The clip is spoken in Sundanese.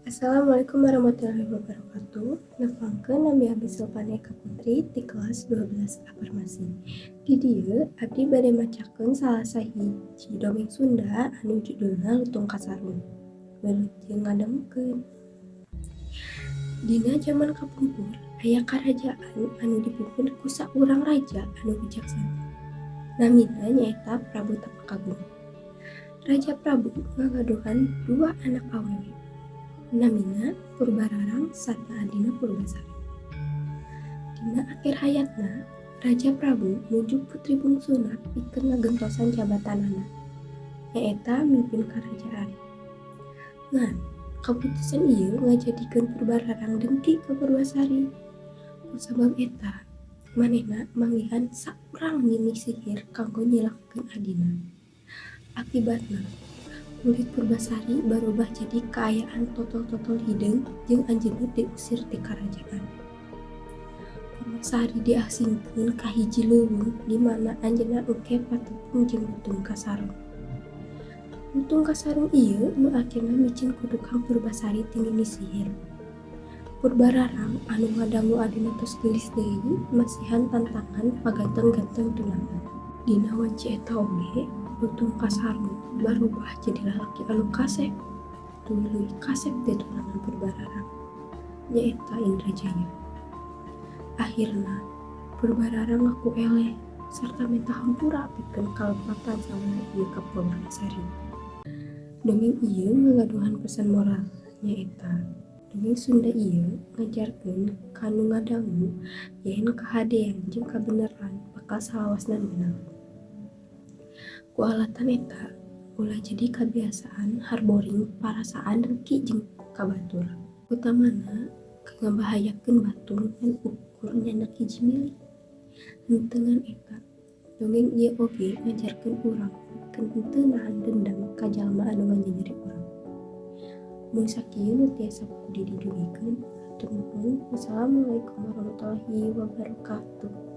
Assalamualaikum warahmatullahi wabarakatuh. Nepangkeun, nami abdi Silvana Eka Putri ti kelas 12 A Farmasi. Di dieu abdi bade macakeun salah sahiji dongeng Sunda anu judulna Lutung Kasarung. Wilujeng ngadangukeun. Dina jaman kapungkur aya karajaan anu dipimpin ku saurang raja anu bijaksana. Namina nyaeta Prabu Tapakagung. Raja Prabu ngagaduhan dua anak awewe. Namina Purbararang sarta adina Purbasari. Dina akhir hayatna, Raja Prabu mujuk putri bungsuna pikeun ngagentosan jabatanana, nyaeta mimpin karajaan. Ngan, kaputusan ieu ngajadikeun Purbararang dengki ka Purbasari. Kusabab eta, manehna manggihan saurang nini sihir kanggo nyilakakeun adina. Akibatna, kulit Purbasari barobah jadi kaayaan totol-totol hideung jeung anjeunna diusir ti karajaan. Purbasari diasingkeun ka hiji leuweung di mana anjeunna engke patepung jeung Lutung Kasarung. Lutung Kasarung ieu nu akhirna micin kutukan Purbasari ti nini sihir. Purbararang anu ngadangu adina tos geulis deui masihan tantangan paganteng-ganteng tunangan. Dina wanci eta oge, Lutung Kasarung barobah jadi lalaki anu kasep, tuluy kasep ti tunangan Purbararang, nyaeta Indrajaya. Akhirna, Purbararang ngaku eleh sarta menta hampura pikeun kalepatan salah ieu ka Purbasari. Dongeng ieu ngagaduhan pesan moral, nyaeta dongeng Sunda ieu ngajarkeun ka nu ngadangu yen kahadean jeung kabeneran bakal salawasna meunang. Ku alatan eta, ulah jadi kabiasaan harboring parasaan dengki jeung ka batur. Utamana ngabahayakeun batur ngan ukur nyandak hiji milik. Henteu ngan eta, dongeng ieu oge ngajarkeun urang pikeun henteu nahan dendam ka jalma anu nganyanyeri urang. Mung sakieu nu tiasa ku abdi didugikeun, hatur nuhun. Wassalamualaikum warahmatullahi wabarakatuh.